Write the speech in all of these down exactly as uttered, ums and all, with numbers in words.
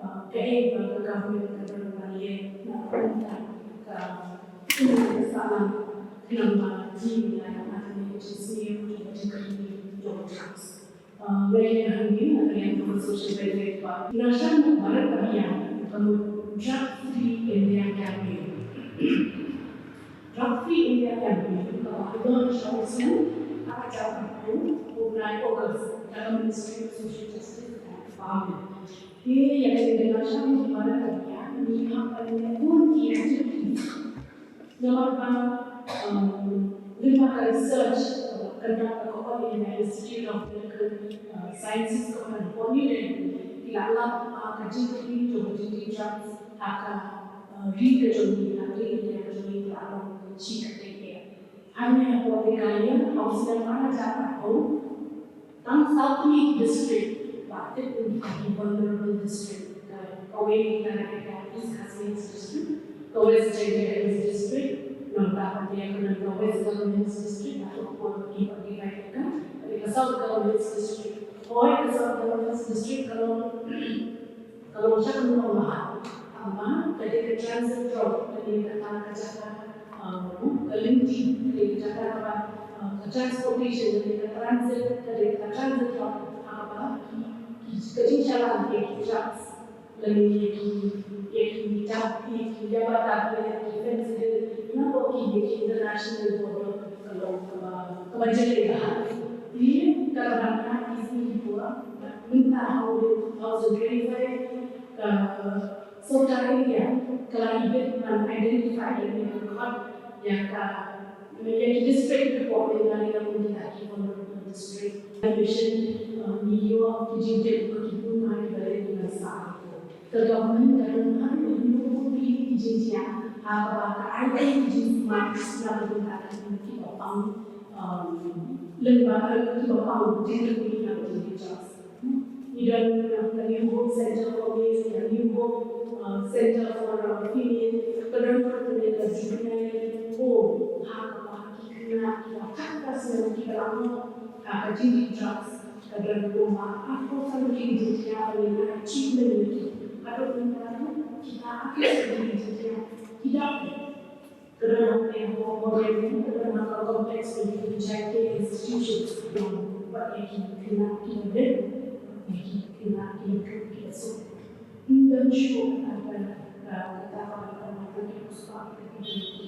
uh, kaei ba ka government ka don ban leh na ka bynta ka, ka sahlang khnang ba ki la ïoh ïa ka jingsniew jong ka jingkyrni jong ka drugs. Uh, nga ïa hangne na ka liang jong ka social welfare department. Nasha Mukt Bharat Abhiyan ka mut Drug Free India Campaign. Drug Free India Campaign kaba la launch ha u snem ar hajar arphew, u bnai August, da ka Ministry of Social Justice and Empowerment. Te ïa kane ka Nasha Mukt Bharat Abhiyan ngi hap ban leh bun ki activities. Namar ba, um, lyngba ka research, uh, conduct da ka All India Institute of Medical, uh, Sciences kaba ha New Delhi, ki la lap, uh, ka jingkyrni jong ka jingdih drugs ha ka, uh, ri ka jong ngi, ha ka ri India ka jong ngi, ki la long shi katei eh. Hangne hapoh Meghalaya, ha u snem ar hajar arphew, tang saw tylli ki district ba tip kum ki vulnerable district. Ka, kawei na kita ka East Khasi Hills District, ka West Jaintia Hills District, nangta pat ïa kane ka West Garo Hills District, hato ka por ba ki, ba ki bai ka, ka South Garo Hills District. Hooid, ka South Garo Hills District ka long, ka long sha ka nongmaham. Haba ka dei ka transit road, ka dei kata ka jaka, uh, ka lynti, ka dei ka jaka kaba, uh, ka transportation, ka dei ka transit, ka dei ka transit road, ha kaba ki, ki, ka jingïalang ïa ki drugs Lane ïa ki, ïa ki tab, ïa ki ïa ba tab, ïa ki fentanyl, na ko ki ïa ki international border ka long kaba, kaba jyllei bha. Ïa ka kaba na ki sngi ki por mynta ha u two thousand twenty-five ka sorkar India ka la ibit ban identify ïa ki khot ïa ka ïa ki district report ïa la ïa ki vulnerable district. Mission, uh, ngi ïoh ki jingtip ba ki bun ma ki ba leh ki ban sah. Ka government ka dang hap ban ïoh ki jingtip ha kaba ka ai ki jingsumar na ka bynta ki ba pang, um, lyngba ki ba pang jingtip na ka jingtip. Ngi don, uh, ka New Hope Center for Males, ka New Hope, uh, Center for, uh, Female, ka don ka Juvenile Home ha kaba ki khynnah ki ba khatphra snem ki ba la mih ha ka jingdih drugs ka don kumba arphew san tylli ki jingthiah ba ngi la achievement ngi. Haduh mynta ruh kita arphew san tylli ki jingthiah ki dap. Ka don hangtei ha Mawryngkneng, ka don ha ka complex jong ki P J K institutions jong wat ïa ki khynnah ki ba dei, wat ïa ki khynnah ki ba suk. Ym don shuh kata ka, ka, kata ka, ka, ka, ki puspah, ki, ki, ki,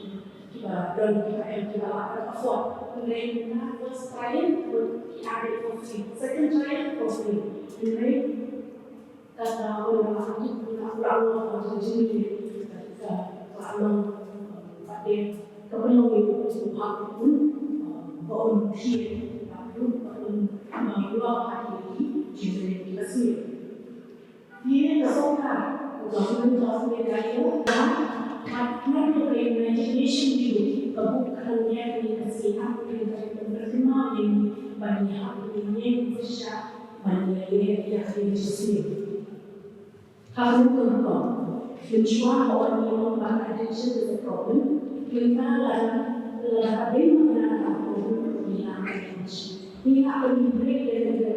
ki ba don, ki ba em, ki ba lah ban afford. Hynrei na first trial ki ai for free, second trial for free. Hynrei kata ka la, ka la long ka jingïeit, ka la long, ka la long, ka la long ïa u hap un, ba un thied, ba un, ba un, ba un ïoh ha ki jingïeit ki la sniew. Ïa ka sorkar, ka government of Meghalaya, ba, ba, naduh ka United Nations Day ka buh ka nang ïa ka sngi ha ka ri ka ri ka ri ka ri ban ïa hap ïa ka ri ka ri ban ïa ïa ïa ka ri ka ri. Ha ka rukom, mynshuwa ka ong ngi ong ba addiction is a problem. Mynta lada, lada ka dei ma ka problem, ngi la ka addiction. Ngi la ka ngi break ïa ka,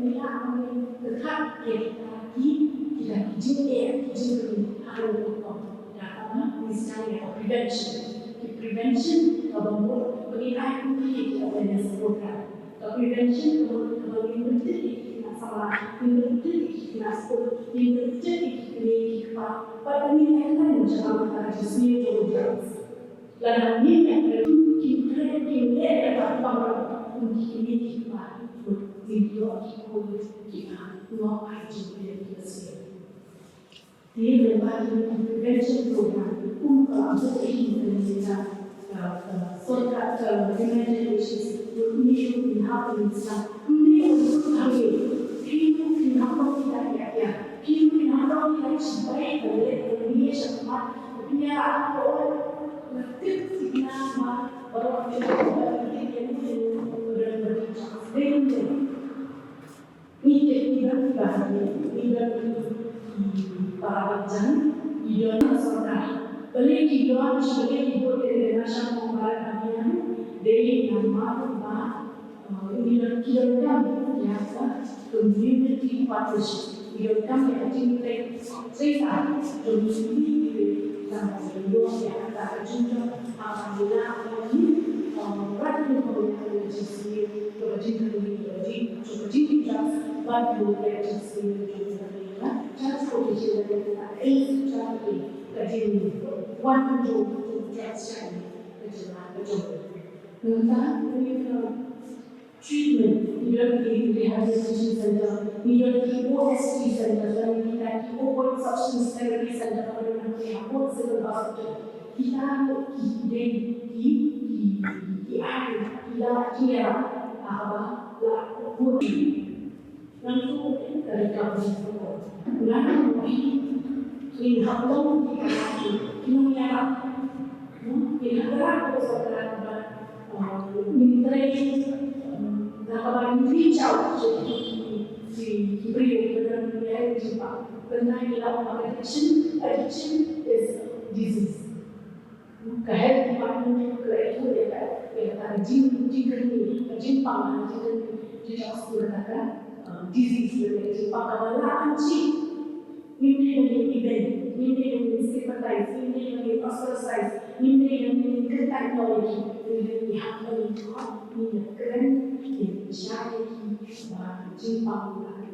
ngi la ka ngi kyrkhat ïa kita ki, kita ki jingeh, ki jingkyrmen ha ka rukom. Da kaba ngi sdang ïa ka prevention. Ki prevention kaba mut ba ngi ai kumne ki awareness program. Ka prevention ka mut kaba ngin pyntip ïa ki khynnah samla, ngin pyntip ïa ki khynnah skul, ngin pyntip ïa ki kmie ki kpa. Bad ngin ïa kren shaphang kata ka jingsniew jong u drugs. Lada ngin ïa kren, kin kren, kin leh kata kaba kum ki kmie ki kpa. Ngin ïoh ki kmie ki kpa. Ngin ïoh ai jingkren ki kpa. Te lyngba ki prevention program kum ka la buh hi ka liang ka, ka, ka sorkar, ka United Nations, kum ki kum ha ka liang ka. Ym dei kum ka liang. Ki kum ki hap long ki la ïa ïa. Ki kum ki hap long ki la shibai ka leh ka leh shakhmat. Pynïaid ka ol. Ka tip ki na ma baroh ki la ki la ki la ki la ki la. Ngi tip, ngi don kiba, ngi don ki para marjan, ngi don ka sorkar. Balei ki don, balei ki bud ïa ka Nasha Mukt Bharat Abhiyan, dei namar ba, uh, ngi don, ki donkam ïa ka community partnership. Ngi donkam ïa ka jingtrei, trei ka jong ngi, ngi don ïa ka, ka jingdon, uh, ngi la, uh, ngi, uh, rat ngi ko ïa ka jingtrei, ka jingtrei, ka jingtrei. Jong ka jingim drugs bad jong ka jingim jong ka jingim drugs. Drugs ko ka jingim ka jingim ka jingim wan jong ka drugs ka jingim ka jingim. Mynta ngi ka treatment, ngi don ki rehabilitation center, ngi don ki O S T center, ngi don ki opioid substance therapy center, ngi don ki opioid civil hospital. Kita ki dei ki, ki, ki ai, ki la, ki la, ah, la, Ngan tu ka recovery program. Ngan tu ki, ki hap long ki ka ki, ki nongïarap. Ki hap ïarap ka sorkar ba, uh, ngin trei, um, na ka ba ngin reach out ki, ki, ki, ki briew ki ba don ki jingpang. Bynta ngi la ong ba addiction, addiction is disease. Ka health department ka la ïathuh ïa ka, ïa ka jing, jingkyrni, ka jingpang, ka jingkyrni, jingkyrni ka, uh, disease, ka jingpang kaba lah ban shi. Ngim dei ban ngin ibeiñ, ngim dei ban ngin stigmatize, ngim dei ban ngin ostracize, ngim dei ban ngin kyntait noh ïa ki, ngim dei ban ngin hap ban ngin khot, ngin ïakren, ngin share ïa ki, ba jingpang,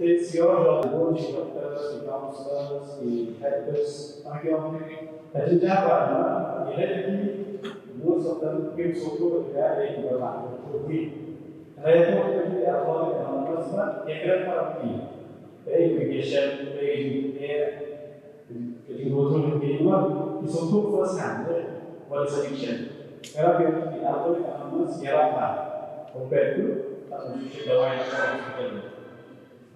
Te sior jong ki doctors, ki counselors, ki therapists, tang ki ong, ka jingja ba na, ki leh ki, most of them kim sngewthuh ka jingïaleh ki ba la ki. Hynrei ka jingïaleh ka nang mas ma, ïa kren para ki. Te ki patient, te ki, te ki doctor ki ma, ki sngewthuh first hand, what is addiction. Kara ki, ki alcohol ka nang mas ïa la ka. Compared to, ka sngewthuh dawai na hospital.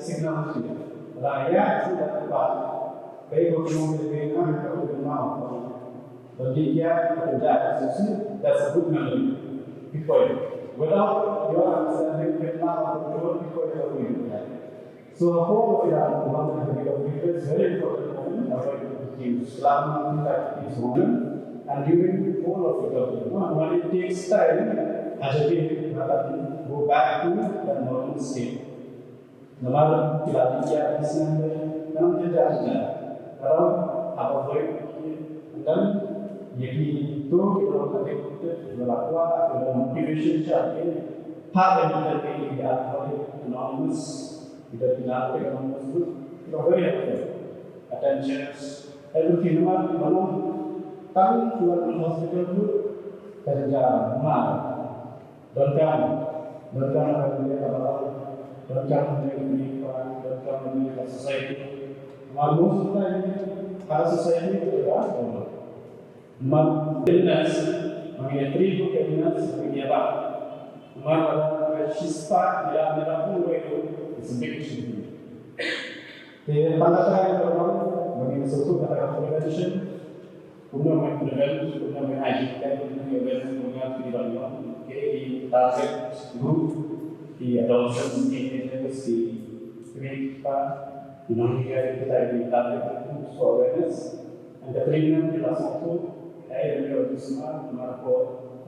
signal shi. La ya chu da pa. Bai ko ko de de na ko de ma ko. But the yeah, that's a good memory. Because without your understanding, you cannot control people. So, hope that one of the very important moment of the Islam that is woman, and during all of the government, when it takes time, as again, go back to the normal state. Namar ki la leit ïa ki snem de, nang te ja ja. Karam haba hoi ki, dan ïa ki to ki long ka dei ki la kwah ki long motivation sha ki. Ha ka ni ka dei ki ïa hoi anonymous, ki da ki la ki anonymous group, ki long very helpful. Attentions, everything namar ki long tang ki long hospital group, ka ja ma. Donkam, donkam ha ka dunia ka balang, donkam ha ka dunia ka balang, donkam ha ka dunia ka society. Mar most of the time, ha ka society ka balang. Mar illness, mar ya tri ko ka illness, mar ya ba. Mar ada ka shispa, ya mera pun ko, it's a big issue. Te pangkata ka balang, mar ya suku kata ka prevention, Kumno men prevent, kumno men agitate, kumno men awareness, kumno ki ban long, ki target group, ki adolescents, teenagers, ki street pa, ki nonghikai, kita ki target group for awareness. And the treatment ki la song tu, ai demi lo tu semua, mara ko,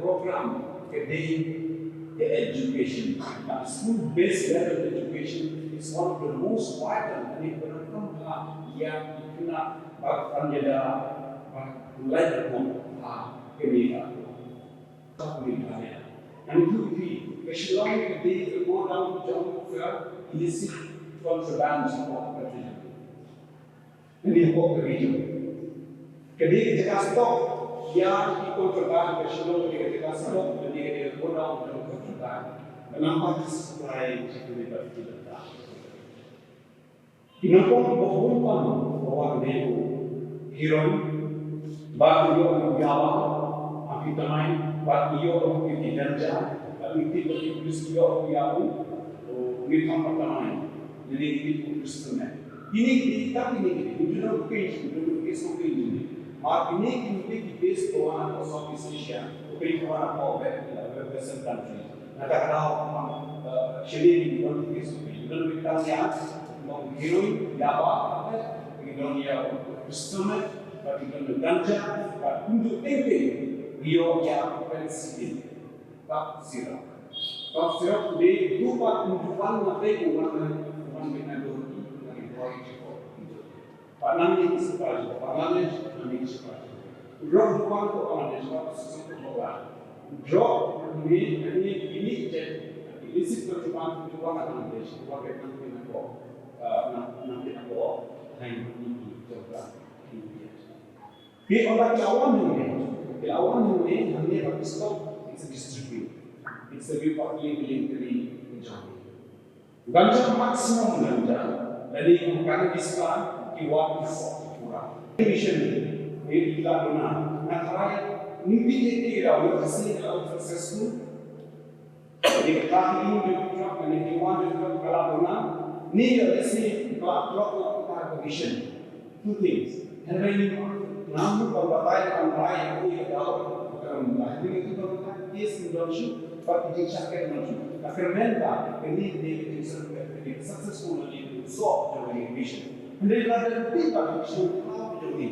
program ka dei ka education. Ka school based level education is one of the most vital, kane ka dei ka kam ha ïa ki khynnah bad ban ïada bad lai rukom ha kane ka Ka pule ka ne. Ngan ïathuh ïa phi, ka Shillong ka dei ka godown jong ka illicit contraband hapoh ka region. Ngan ïathuh ka region. Ka dei ka jaka stock ïa ki contraband, ka Shillong ka dei ka jaka stock, ka dei ka godown jong ka contraband. Ka nambar ka supply jong ka dei ka Ki nongpop ba bun tam ba wan ne u heroin, ba ki ïoh u yaba, amphetamine, ba ki ïoh u ki ganja, ba ki tip ba ki police ki ïoh u yaba, u methamphetamine, ne ki tip u crystal meth. Kine ki tip, kine ki tip, kine ki tip, kine ki tip, kine ki tip. Mar kine ki tip ki base ba wan na Southeast Asia, u pynïaid wan na Western country. Na ka daw, eh, shini ki don ki supi, ki don ki tang ya, ki don heroin, yaba, ki don ya crystal meth, ba ki don ganja, ba kumjuh teng teng, rio ya penicillin, cough syrup. Cough syrup de tu ba kumjuh wan na te wan na wan na do ki na ki boy ki ko. Ba nang ïa ki shipara jong, ba nang ïa ki shipara jong. Drok dukan ko ba nang ïa shipara jong, shisien ko ba. Drok ni ni ni je illicit ko dukan ko dukan nang ïa shipara jong, nang ïa ko. Ah, nang nang ïa ko. Nang ïa ki jong ka. Ki orang ki lawan ni, ki lawan ni, hangne ba ki stop, it's a distribute. It's a distribute ba ki beli beli jong. Ganja maximum ganja lane cannabis plant ki wad na Tripura. Mission ni ki la duna na tharai ni ki te ki raw ni kasi ka successful. Ni ka trafficking ni ki drug ni ki wad ni ki drug ka la duna ni ya kasi ka la drug la ka mission. Two things. Hynrei ngam mut ban batai ban rai ïa kane ka daw ka kyrmen ba hynrei ngi ban batai case ngi don shuh bad ki jingshah ker ngi don shuh. Ka kyrmen ba kane ka dei ka jingshah ker, ka dei ka successful lane ka jingsoh jong kane ka mission. Hynrei lada ngi peit ba ka mission ka jong ngi,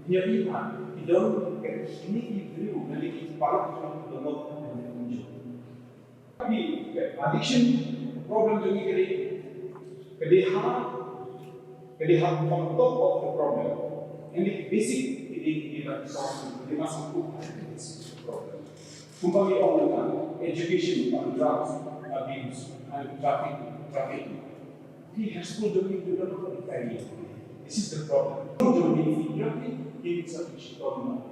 ngi ïohi ba ki don kine ki briew lane ki paralok jong ngi ki don kumjuh. Ka addiction problem jong ngi ka dei, ka dei ha, ka dei ha on top of the problem. Ka dei basic, ka dei, ka dei la solve, ka dei must improve the basic problem. Kumba ngi ong mynta, education on drugs abuse and trafficking, trafficking. Ki high school jong ngi ki don ka dei. This is the problem. Jong ngi ki trafficking, ki is a big problem.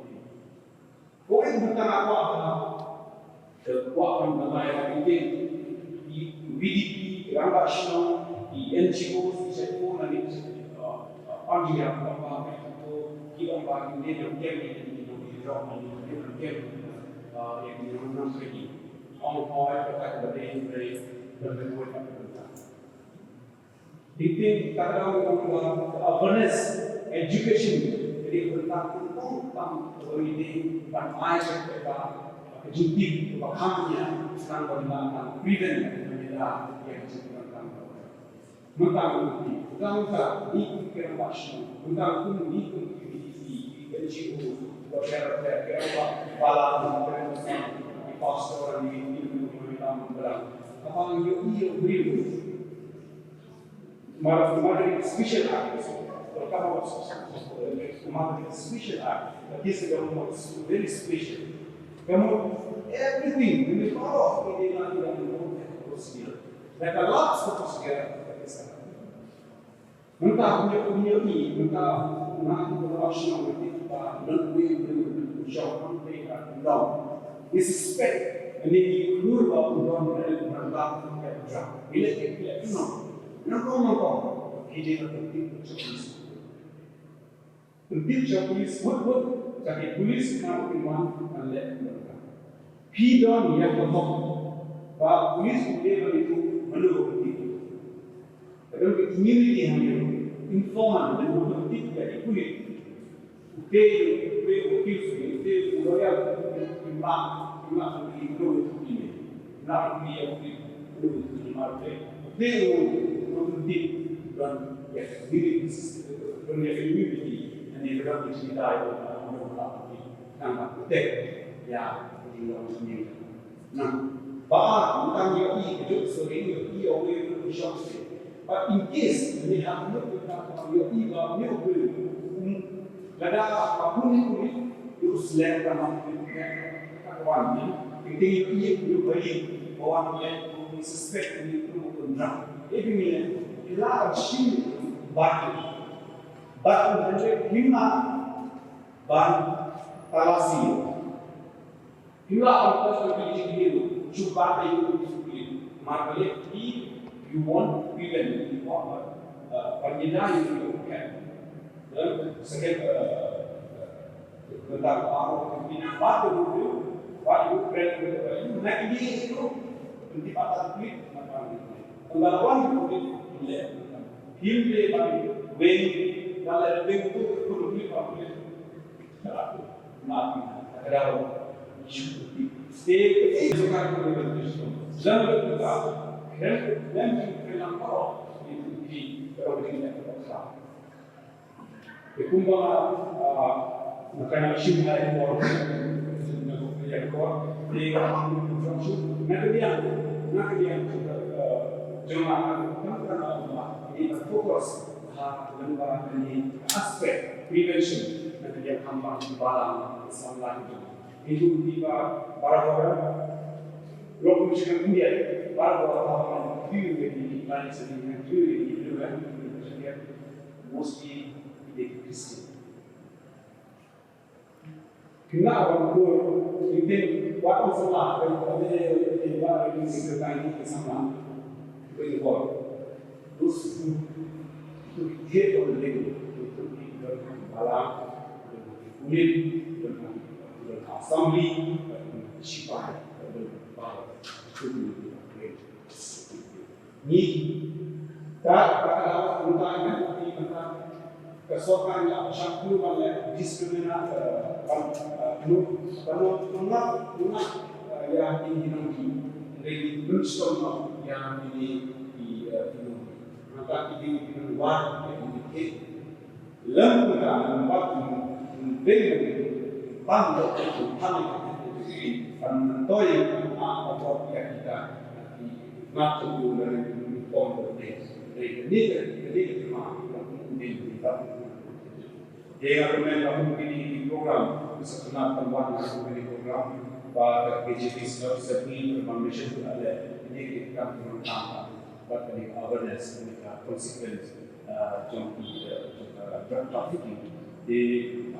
Ko ai mynta nga kwah ba, eh, kwah ban batai ïa ki, ki V D P, ki rangbah shnong, ki N G Os, ki sait ko na ki, uh, uh, engineer, ki ong ba ki ne dang kem, ki ne dang kem, uh, ïa ki nong nong ki. Ong hoi ka ka ka dei dei dei dei. Dei dei ka dang ong ba awareness, education, ka dei bynta kongkong tam ka dei ban ai ka ka ka jingtip ba kham ïa tang ban ban ban prevent ban ïa ïa ka jingtip ban tang. Mynta ka dei tang ka dei ka ba shnong, mynta ka dei ka N G O, ba ber ber ka ba bala ka pastor ni ni ni ni tam ba. Ka ba ïohi ïohi. Mother, Mother is special act. Mother is special act. This is a very special. Kamu everything in the power of the Lord. Like a lot of us here. Mynta hynñiew hynñiew i mynta na ki ba shnong ki ba nang wei wei u shong hang te ka ndong. Ni suspect ni ki ulur ba u don na le ban ba ka dra. Ile ke ile no. Nang kong nang kong. Ki je ka tip ka chok. Tip sha police wut wut, sha ki police khnang kin wan ban leh pyndonkam. Phi don ïa ka hok ba police u dei ban ithuh mano ba pyntip. Ka don ka immunity hangne, informant, lane uba pyntip ïa ki pulit. Ute, ute u accused, ute u lawyer, kim lah, kim lah ban ithuh ïa ki pulit. Lah ban ithuh ïa ki pulit. Te u, u, u, u, don ïa ka immunity, don ïa ka immunity, ne ka don ka jingdai, don ka protect ïa ka jinglong jingim. Nang ba ka tang ïa i ka juk sori ïa i ïa u ïa u shong sori. But in case ne ha u ïa ka tang ïa i ba u ïa u lada ka puni puni ïa u slem ka ma puni ka wan ni. Ïa i ïa u ïa u wan ïa u suspect ni u kundra. Ïa i ni la shim ba. Ba u hynrei him na ban talasi. Him la ban talasi ki jingkylli. Shu ban ïa u jingkylli. Mar ba leh ki, you want prevent, you want, uh, ban ïa da ïa u kan. Dan second, uh, tentang apa, ba tu, ba tu kren, na ki jingkylli. Nanti patah klik, apa ni? Tentang wan klik, leh. Him leh ban weng, dalam weng tu, tu klik, klik. Kumba, ah, na ka na shim hai por, na ka na por, na ka liang, na ka liang, ah, jong nga, na ka na focus ha lyngba kane aspect prevention na ka liang kham bang ki balang samla ki jong. Itu ki ba barabor lok mu chikan India barabor ha ba man tu ni ni lai sini ni tu ni ni tu ni mostly ki dei Christian. Kena ba ko intin wat samla ko ko ne ko ne ba ko ni ko tang ni samla ko ni ko. Those who, who hate on the label, who hate the balang, the pulit, the assembly, the shipai, the power. Ni ka ka ka ka ka ka sorkar ïa ka shah pynlong ban leh discriminate, eh, ban, eh, no, ban no, no, no, eh, ïa ki nongki, ngi brainstorm noh ïa kine ki, eh, ki nongki. Nangta ki dei ki nongwad ïa kine ki lem ka nang bat nang beng nang ban da ki nang ban da ki nang toi a a bot ïa kita ki ngat tu da nang pom da ni. Ni ka ni ka ma nang beng ni ka. Te nga kmen ba kum kine ki program, sa kynat tang wan na kum kine ki program, ba ka K J P State Assembly ban mission tu ale, kine ki kam ki kam kam, ba kane ka awareness, kane ka consequence, ah, jong ki, ah, jong ka drug trafficking. Te,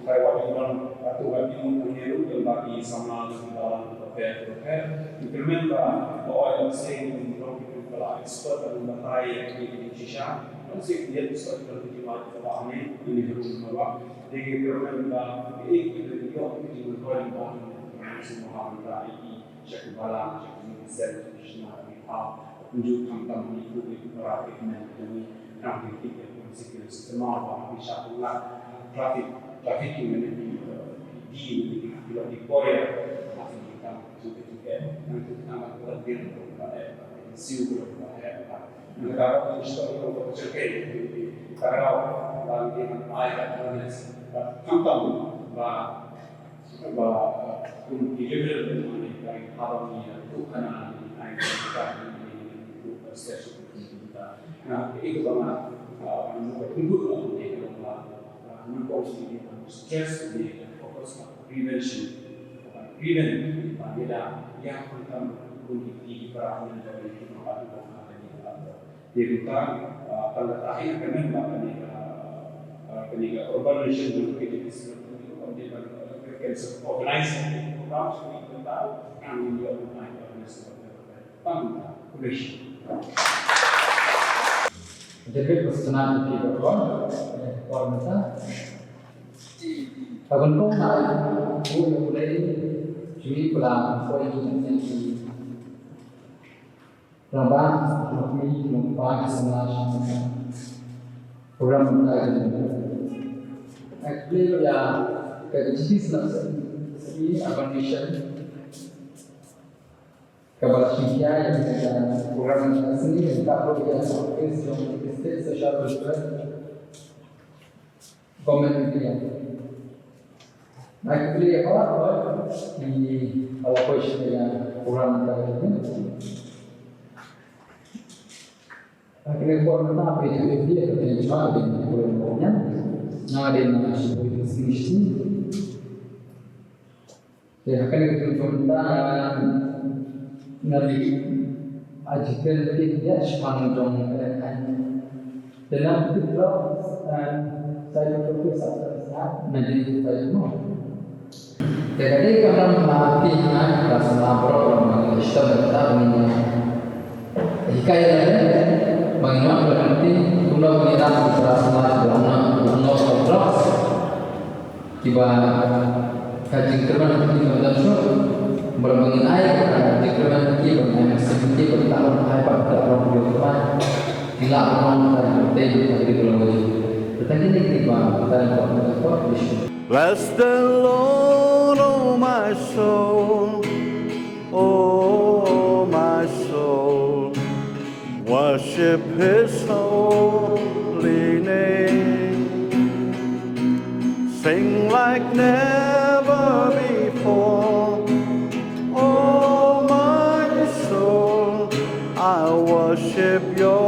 kai wat ki ban, atu wat ki mun kane ruh, ba ki samla, ki balang, ki pher, ki pher, ki kmen ba, ba oi, ba seng, ki mun ki pher, ba la expert, ba la batai, ki, ki shisha, ba seng, ki expert, ba ki ba, ba ni, ki ni ruh, ba Dei ki kyrmen ba ki ïoh ki jingmyntoi lyngba ki sngewbha mynta ïa ki sha ki balang, sha ki seng, sha ki shnong, ki thaw. Kumjuh khamtam ki khuid ki para ki kmen ki jong ngi, nang ki ki ki consequence. Sngewbha ba ki shah pynlait traffic, traffic ki mane ki, eh, ki, ki, ki, ki, ki, ki, ki, ki, ki, ki, ki, ki, Stress, prevention, ban prevent, ban ïada ïa khamtam bun ki, ki para hynmen jong ngi ki nongbat nongbat ha kane ka. Te kumta, ah, tang kata hi nga kmen ba kane ka, ah, kane ka urban mission jong ka K J P State Assembly ka ban, ah, ka, ka organize program jong ki kumta, kan ïoh ban ai awareness. Tang kumta, khublei shibun. Debate was tonight with people. Por mynta. Agun kong na, bu na kulai, jui pula, koi ni ni ni. Raba, nokmi, nokpa, ki samaj, program mynta jin. Actually, ya, ka jiti sna sni, urban mission. Kaba la shim ïa ka program ka sngi ka ruh ïa ka office jong State Social Welfare Government of India. Nai khublei ïa ka, ïa ka question ïa program ka. Kane ka por mynta phi tu phi ïa ka phi chwa ka dei na ka por mynta. Nga dei na ka shi poi ka sngi shi. Te ha kane ka por mynta nga dei a jiken phi ïa shipang jong ka dei. Te na phi tu sai phi tu phi sa sa na dei sai mo. Te ka dei ka ram ba phi hana ka sa bro ram ba ngi stem ta ba ngi hikai la ba ngi wan ba ngi ti kumno ba ngi ram ka sa ba ngi wan ba ngi drugs. Kiba ka jingkyrmen ki ba ngi wan shuh ba ngi ai ka jingkyrmen ki ba ngi ai mesti ki ba ta ai ba ta ram ki ba ki la ram ta te ki ba ki ba. Tetapi ni ki ba ta ram ki ba. Bless the Lord, oh my soul, oh my soul, worship his holy name. Sing like never before, oh my soul, I worship your